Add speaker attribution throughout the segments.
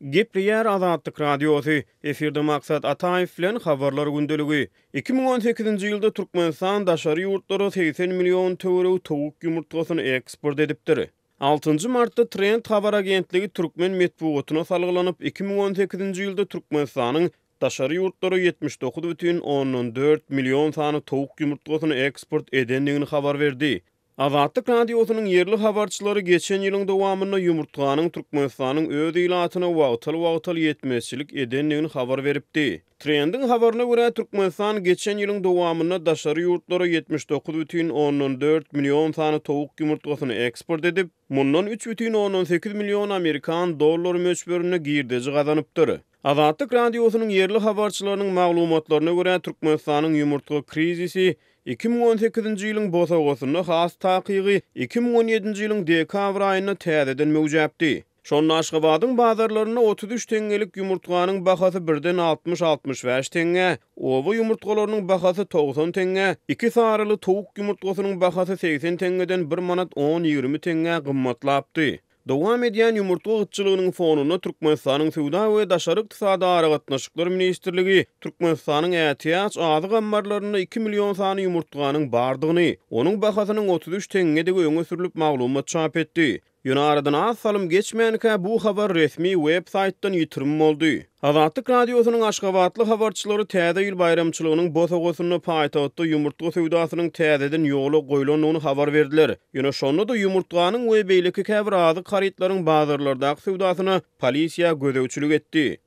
Speaker 1: Gepleýär Azatlyk Radiosy, Efirde Maksat Ataýew bilen Habarlar gündeligi. 2018-nji ýylda Türkmenistan daşary ýurtlara 80 million töweregi towuk ýumurtgasyny eksport edipdir. Altynjy martda Trend habar agentligi türkmen metbugatyna salgylanyp, 2018-nji ýylda Türkmenistanyň daşary ýurtlara 79,4 million sany towuk ýumurtgasyny eksport edendigini habar berdi. Azatlyk Radiosynyň ýerli habarçylary geçen ýylyň dowamynda ýumurtganyň Türkmenistanyň öz ilatyna wagtal-wagtal ýetmezçilik edendigini habar beripdi. Trendiň habaryna görä, Türkmenistan geçen ýylyň dowamynda daşary ýurtlara 79,4 million sany towuk ýumurtgasyny eksport edip, mundan 3,8 million amerikan dollary möçberinde girdeji gazanypdyr. Azatlyk Radiosynyň ýerli habarçylarynyň maglumatlaryna görä, Türkmenistanyň ýumurtga krizisi 2018-nji ýylyň bosagasynda, has takygy, 2017-nji ýylyň dekabr aýynda täzeden möwjäpdi. Şonda Aşgabadyň bazarlarynda 33 teňňelik ýumurtganyň bahasy birden 60-65 teňňä, oba ýumurtgalarynyň bahasy 90 teňňä, iki saryly towuk ýumurtgasynyň bahasy 80 teňňeden bir manat on-ýigrimi teňňä gymmatlapdy. Dowam edýän ýumurtga gytçylygynyň fonunda Türkmenistanyň Söwda we daşary ykdysady aragatnaşyklar ministrligi Türkmenistanyň ätiýaç azyk ammarlarynda iki million sany ýumurtganyň bardygyny, onuň bahasynyň 33 teňňedigi öňe sürlüp maglumat çap etdi. Ýöne aradan az salym geçmänkä bu habar resmi web saýtdan ýitirim boldy. Azatlyk Radiosynyň aşgabatly habarçylary Täze ýyl baýramçylygynyň bosagasynda paýtagtda ýumurtga söwdasynyň täzeden ýola goýlandygyny habar berdiler. Ýöne şonda-da ýumurtganyň we beýleki käbir azyk harytlaryň bazarlardaky söwdasyna polisiýa gözegçilik etdi.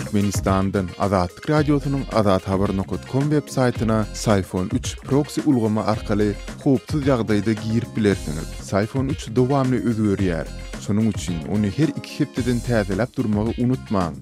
Speaker 2: Türkmenistandan Azatlyk Radiosynyň azathabar nokat kom web saýtyna Syfon üç proksi ulgamy arkaly howpsuz ýagdaýda girip bilersiňiz. Syfon üç dowamly özgerýär. Şonuň üçin ony her iki hepdeden täzeläp durmagy unutmaň.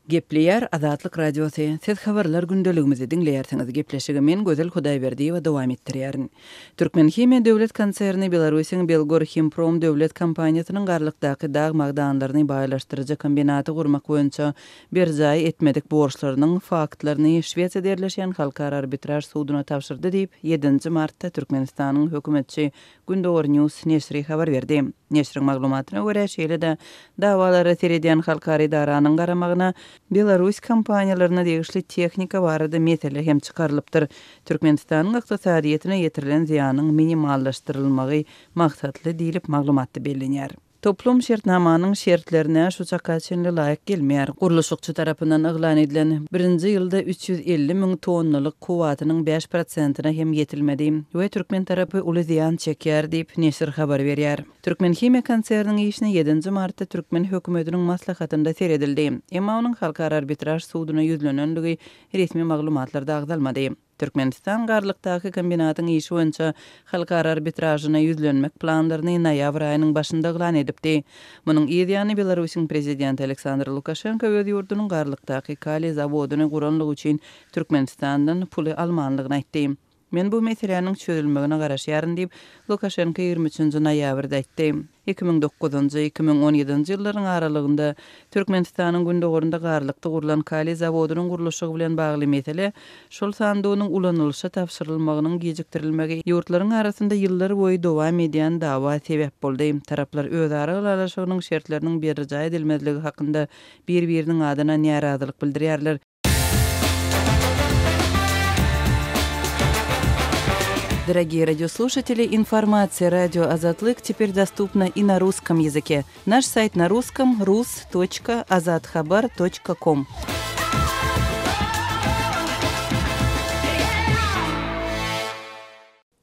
Speaker 3: Gepleýär Azatlyk Radiosy, Siz Habarlar gündeligimizi diňleýärsiňiz. Gepleşigi men Gözel Hudaýberdiýewa dowam etdirýärin. Türkmenhimiýa döwlet konserni Belarusyň Belgorhimprom döwlet kompaniýasynyň Garlykdaky dag magdanlaryny baýlaşdyryjy kombinaty gurmak boýunça berjaý etmedik borçlarynyň faktlaryny Şwesiýada ýerleşýän Halkara arbitraž suduna tabşyrdy diýip, ýedinji martda Türkmenistanyň hökümetçi Gündogar News neşiri habar berdi. Neşiriň maglumatyna görä, şeýle-de dawalara seredýän halkara edaranyň garamagyna belarus kompaniýalaryna degişli tehnika barada mesele hem çykarylypdyr. Türkmenistanyň ykdysadyýetine ýetirilen zyýanyň minimallaşdyrylmagy maksatly diýlip, maglumatda bellenýär. Toplum şertnamanyň şertlerine şu çaka çenli laýyk gelmeýär. Gurluşykçy tarapyndan yglan edilen birinji ýylda 350 müň tonnalyk kuwwatynyň bäş prosentine hem ýetilmedi we türkmen tarapy uly zyýan çekýär diýip, neşir habar berýär. Türkmenhimiýa konserniniň işine ýedinji martda türkmen hökümetiniň maslahatynda seredildi. Emma onuň Halkara arbitraž suduna ýüzlenendigi resmi maglumatlarda agzalmady. Türkmenistan Garlykdaky kombinatyň işi boýunça halkara arbitražyna ýüzlenmek planlaryny noýabr aýynyň başynda yglan edipdi. Munuň yz ýany Belarusyň prezidenti Aleksandr Lukaşenko öz ýurdunyň Garlykdaky kaliý zawodyny guranlygy üçin Türkmenistandan puly almanlygyny aýtdy. Men bu meseläniň çözülmegine garaşýaryn diýip, Lukaşenko 23-nji noýabrda aýtdy. 2009-njy, 2017-nji ýyllaryň aralygynda Türkmenistanyň gündogarynda Garlykda gurlan kaliý zawodynyň gurluşygy bilen bagly mesele, şol sanda onuň ulanylyşa tabşyrylmagynyň gijikdirilmegi ýurtlaryň arasynda ýyllar boýy dowam edýän dawa sebäp boldy. Taraplar özara ylalaşygynyň şertleriniň berjaý edilmezligi hakynda bir-biriniň adyna närazylyk bildirýärler. Дорогие радиослушатели, информация радио Азатлык теперь доступна и на русском языке. Наш сайт на русском rus.azathabar.com.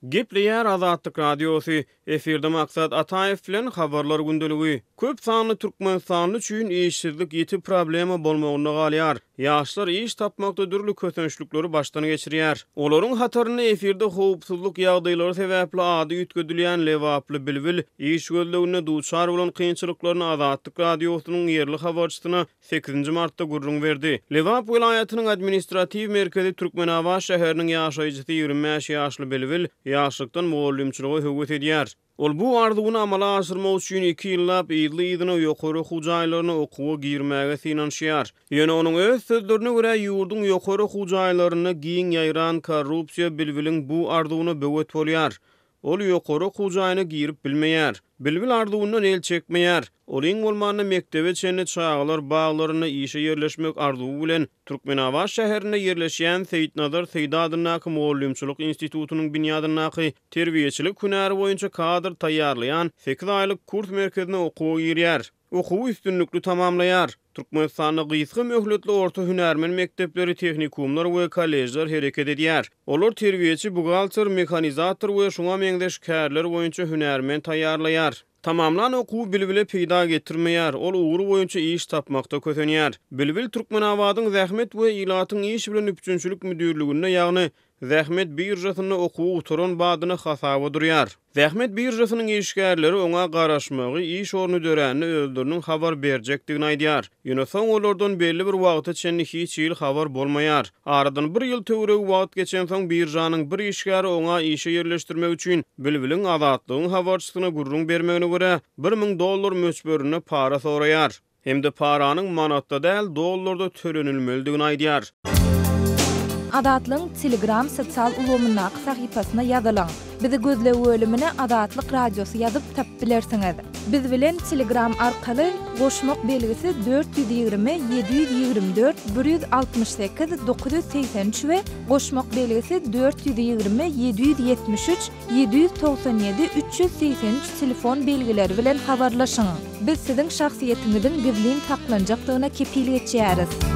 Speaker 1: Gepleýär Azatlyk Radiosy, Efirde Maksat Ataýew bilen Habarlar gündeligi. Köp sanly türkmenistanly üçin işsizlik ýiti problema bolmagynda galýar. Ýaşlar iş tapmakda dürli kösençlikleri başdan geçirýär. Olaryň hatarynda efirde howpsuzlyk ýagdaýlary sebäpli ady üýtgedilýän lebaply Bilbil iş gözleginde duçar bolan kynçylyklaryny Azatlyk Radiosynyň ýerli habarçysyna Sekizinji martda gürrüň berdi. Lebap welaýatynyň administratiw merkezi Türkmenabat şäheriniň ýaşaýjysy 25 ýaşly Bilbil ýaşlykdan mugallymçylyga höwes edýär. Ol bu arzuwyny amala aşyrmak üçin iki ýyllap yzly-yzyna ýokary okuw jaýlaryna okuwa girmäge synanyşýar. Ýöne onuň öz sözlerine görä, ýurduň ýokary okuw jaýlarynda giň ýaýran korrupsiýa Bilbiliň bu arzuwyna böwet bolýar. Ol ýokary okuw jaýyna girip bilmeýär. Bilbil arzuwyndan el çekmeýär. Ol iň bolmanda mekdebe çenli çagalar baglarynda işe ýerleşmek arzuwy bilen Türkmenabat şäherinde ýerleşýän Seýitnazar Seýdi adyndaky mugallymçylyk institutynyň binýadyndaky terbiýeçilik hünäri boýunça kadr taýýarlaýan sekiz aýlyk kurs merkezine okuwa girýär. Okuwy üstünlikli tamamlaýar. Türkmenistanda gysga möhletli orta hünärmen mekdepleri, tehnikumlar we kolležler hereket edýär. Olar terbiýeçi, buhgalter, mehanizator we şuňa meňzeş kärler boýunça hünärmen taýýarlaýar. Tamamlan okuwy Bilbile peýda getirmeýär, ol ugry boýunça iş tapmakda kösenýär. Bilbil Türkmenabadyň zähmet we ilatyň iş bilen üpjünçilik müdirliginde, ýagny Zähmet biržasynda okuwy gutaran badyna hasaba durýar. Zähmet biržasynyň işgärleri oňa garaşmagy, iş orny dörände özleriniň habar berjekdigini aýdýar. Ýöne soň olardan belli bir wagta çenli hiç hili habar bolmaýar. Aradan bir ýyl töweregi wagt geçensoň biržanyň bir işgäri oňa işe ýerleşdirmek üçin Bilbiliň Azatlygyň habarçysyna gürrüň bermegine görä, 1000 dollar möçberinde para soraýar. Hem-de paranyň manatda däl, dollarda tölenilmelidigini aýdýar.
Speaker 4: Azatlygyň Telegram sosial ulgamyndaky sahypasyna ýazylyň. Bizi gözleg bölümine Azatlyk Radiosy ýazyp tapyp bilersiňiz. Biz bilen Telegram arkaly goşmak belgisi 420 724 168 983 we goşmak belgisi 420 773 797 383 telefon belgileri bilen habarlaşyň. Biz siziň şahsyýetiňiziň gizlin saklanjakdygyna kepil geçýäris.